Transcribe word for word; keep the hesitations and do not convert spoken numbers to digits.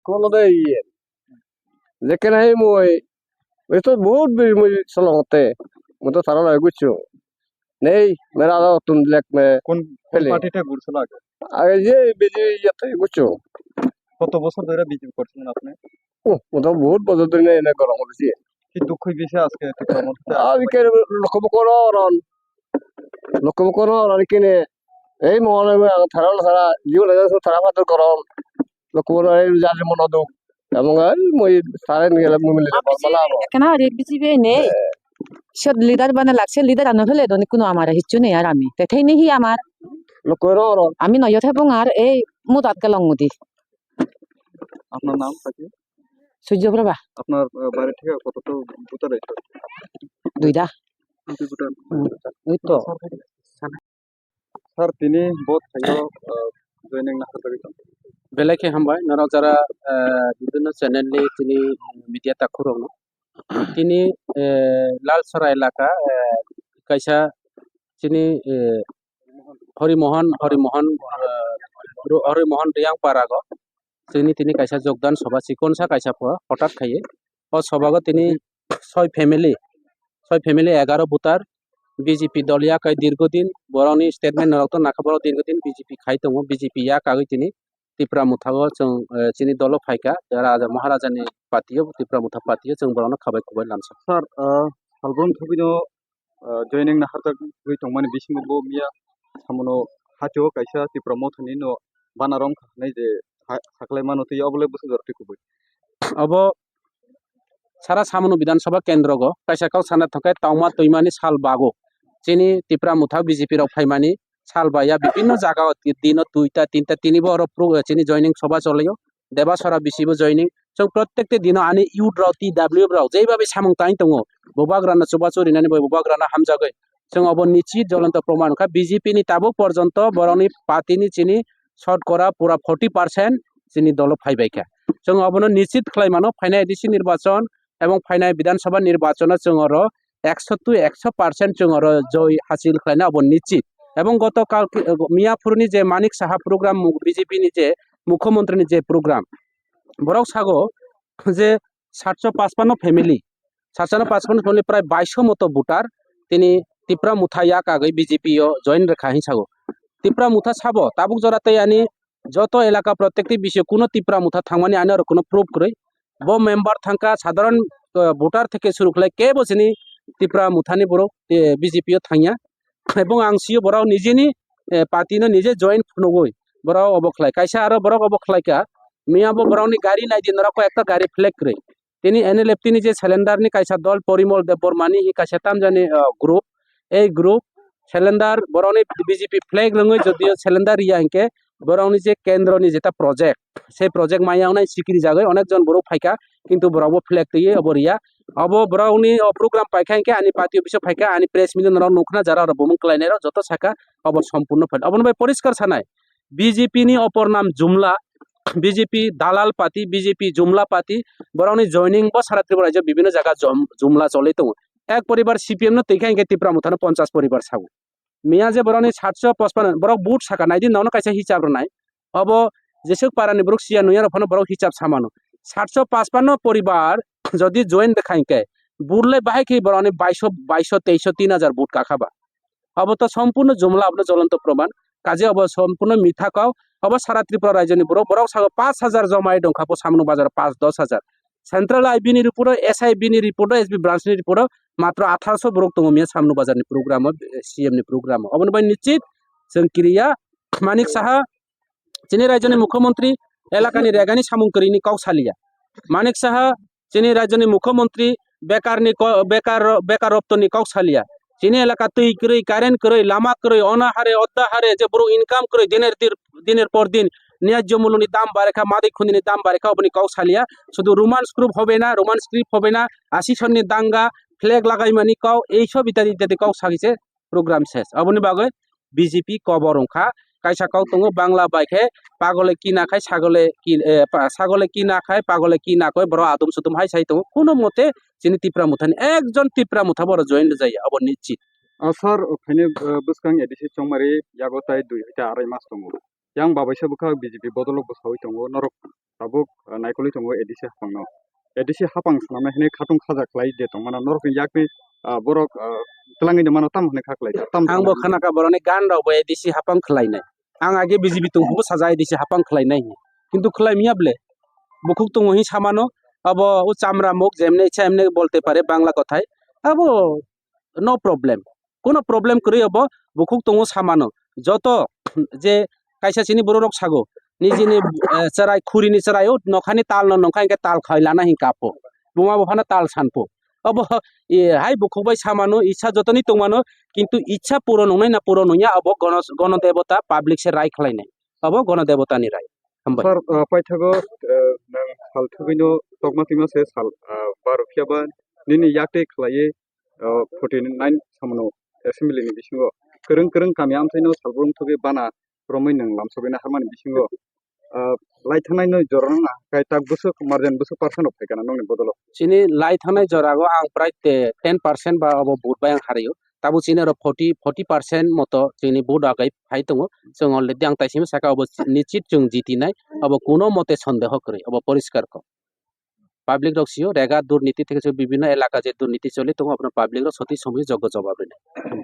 Kono de iye. Jekken hai mui, itu bahut biri mui solong te. Mui to thara lai guchu. Nei, mera ada tun lek me. কোন কোন Hele. পার্টিটা ঘুরছিল আগে? Age je biji yate guchu. কত বছর ধরে বিজেপি করছিলেন আপনি? Oh, mui to bahut bojor dhori ene gorom hoise. কি দুঃখই বেশি আজকে ত্রিপুরা মোর্চাতে? Age ke lokko bokoro ron. Lokko bokoro ron kene. Ei mo le thara thara, jiu le thara pator gorom. Lokko bokoro ei jali mono duk. Among ai mui sare ni gele mui mile Ap bala abo. Kana re bijibe ne. Sot leader bana lakse, leader ano hele doni kuno amare hissu nei ar ami. Te thei nei hi amar. Lokko ro ro. Ami noyo thebung ar ei mudat kelong mudi. আপনার নাম কাকি? সূর্যপ্রভা। আপনার, আহ, বাড়ি থেকে কতটা ভোটার এসে? দুইটা। দুই ভোটার। হুম, ওই তো। Sir, tini bo thaio, ah, joining na hajagwi tong. Belai khe hambai, norok jara, ah, bibhinno channel ni tini media takhurokno. Tini, eh, Lalsora elaka, eh, kaisa chini, eh, Horimohon, Horimohon, eh, Ro-, Horimohon Riyang Parago. Chini tini kaisa jogdan soba chikonsa kaisa pho hotat khaiye. O sobago tini soi family, soi family egaro voter B J P dol yakai dirgodin borokni statement norok to nakha borok dirgodin B J P khai tongo, B J P yakagwi tini Tipra Motha o chwng, eh, chini dolo phaikha, Raja Maharaja ni party o, Tipra Motha party o chwng borokno khabai kubai lamsa. Sir, ah, salbrum thubino ah, joining naharjagwi tongmani bisingo bo miya samono hatio kaisa Tipra Mothani no bana rong kha hinui je ha-, haklai mano tei obo le bwsajak twi kubui. Obo sara samono Bidhan Sabha kendrogo kaisa kok sana thangkhe tongma twimani sal bago chini Tipra Motha B J P rok phaimani sal baiya bibinno jaga o ti-, dino duita tinta tini bo oro pro-, chini joining soba cholaio. Debasora bisi bo joining. Chwng prottekti dino ani youth rok, T W F rok jeibabe samung tangwi tongo, bubagrano chubachu rinani bai bubagrano hamjagwi. Chwng obo nichit jolonto proman wngkha, B J P ni tabuk porjonto borokni party ni chini shotkora pura forty percent chini dolo phaibaikha. Chwng obono nichit khlai mano, phainai A D C nirbachon ebong phainai Bidhan Sabha nirbachon o chwng oro ekso to ekso percent chwng oro joi hasil khlaina obo nichit. Ebong goto kal, miya phuruni je Manik Saha program, B J P ni je mukhyamantri ni je program, borok sago je satso pachpanno family, satso pachpanno family prai baiso moto voter tini Tipra Motha yakagwi B J P o join rwkha hinwi sago. Tipra Motha sabo tabuk jora tei ani joto elaka prottekti bisio kuno Tipra Motha thangmani ani oro kuno proof kwrwi. Bo member thangkha sadharan, eh, voter theke suru khlai kebo chini Tipra Mothani borok, eh, B J P o thangya. Ebong ang sio borok nijeni, eh, party no nije join phunugwi borok obo khlai. Kaisa aro borok obo khlaikha, miya bo borokni gari naidi norok koi ekta gari flag kwrwi. Tini N L F T ni je cylinder ni kaisa dol Porimol Debbarma ni hi kaisa tamjani, ah, group. Ei group cylinder borokni B J P flag rwngwi jodio cylinder riya hinkhe borokni je kendro ni jeta project, sei project maya wngnai sikiri jagwi onek jon borok phaikha, kintu borok bo flag twiwi obo riya. Obo borokni o program paikha hinkhe ani party office o phaikha, ani press meet o norok nukna jara oro bumung kwlainai rok joto sakha obo sompurno fail. Obono bai poriskar sanai. B J P ni opor nam Jumla, B J P dalal party, B J P Jumla party, borokni joining bo sara Tripura rajyo bibhinno jaga jom-, Jumla choli tongo. Ek poribar C P M no twi kha hinkhe Tipra Mothano ponchas poribar sago. Miya je borokni satso pachpan borok vote saka naidi nono kaisa hisab rwnai. Obo jeswk parani borok siya nuya rok phano borok hisab samano. Satso pachpanno poribar jodi join de kha hinkhe vote le bahai khe borokni baiso, baiso, teiso, tin hajar vote kakha ba. Abo to sompurno Jumla, abono jolonto proman. Kaje abo sompurno mitha kok. Abo sara Tripura rajyoni borok, borok sago pash hajar jomai dongkha bo samno bazar pash dosh hajar. Central I B ni report o, S I B ni report o, S B branch ni report o matro atharso borok tongo miya samno bazar ni program o, C M ni program o. Oboni bai nichit chwng kiriya Manik Saha chini rajyoni mukhyamantri elakani regani samung kwrwini kok saliya. Manik Saha chini rajyoni mukhyamantri bekarni ko-, bekar, bekarotwni kok saliya. Chini elaka twi kwrwi, current kwrwi, lama kwrwi, ona hare, odda hare, je borok income kwrwi, diner dir, diner por din, niyajyo muluni dam barekha, madai khundini dam barekha, oboni kok saliya. Sudu Roman script hobe na, Roman script hobe na, asisonni danga, flag lagaimani kok, ei sob itadi itadi kok sagise program ses. Oboni bagwi B J P kobor wngkha. Kaisa kok tongo Bangla bai khe pagole kina khai sagole ki-, eh, pa-, sagole kina khai pagole kina koi borok adum sudum hai sai tongo. Kuno mote chini Tipra Mothani ekjon Tipra Motha borok join rwjaya abo nischit. Ah, sir, phaini, ah, bwskang A D C chongmari yago tai dui hai ta arai mas tongo. Yang babaisa bwkha B J P bodolo bwsaui tongo, norok tabuk, ah, naikolwi tongo A D C hapangno. A D C hapang swnamnai hwnwi khatung khaja khlai de tongmano, norokni yakni, ah, borok, ah, twlangwi mano tamo hwnwi kha khlai, tamo Ang bo hwnwi khanakha borokni gan rok bo A D C hapang khlainai. Ang age B J P tong hubo saja A D C hapang khlainai hinwi. Kintu khlai miya ble. Bukhuk tongo hi samano, abo o chamra muk jemne ichha emne bolte pare Bangla kothai. Abo no problem. Kuno problem kwrwi abo bukhuk tongo samano. Joto je kaisa chini borok rok sago, nijini, eh, chwrai, khuri ni chwrai o nokhani tal no nongkha hinkhe tal khai lana hin kapo. Buma bo phano tal sanpo. Abo, eh, hai bukhuk bai samano, ichha jotoni tongmano, kintu ichha puron wngnai na puron wngya abo gono, gono debota public se rai khlainai. Abo gono debota ni rai. Hambai. Sir, ah, paithago, eh, nang sal thugwino tokma twima se sal, ah, baro phiya ba nini yakte khlaiwi, ah, forty nine samano assembly ni bisingo kwrwng kwrwng kami amchaino salbrum thugwi bana romwi nwng lamsogwina harmani bisingo, ah, lai thangnai noi jorano na kai tak bwswk marjan bwswk percent rok phaikha na nokni bodolo. Chini lai thangnai jorago ang prai te ten percent ba obo vote bai ang hario. Tabuk chini oro forty, forty percent moto chini vote agai phai tongo. Chwng already ang taisima saka obo nischit chwng jitinai. Obo kuno mote sondeho kwrwi, obo poriskar kok. Public rok sio rega durniti theke se bibhinno elaka je durniti choli tongo, abono public rok soti somoi jogbo jobab rinai.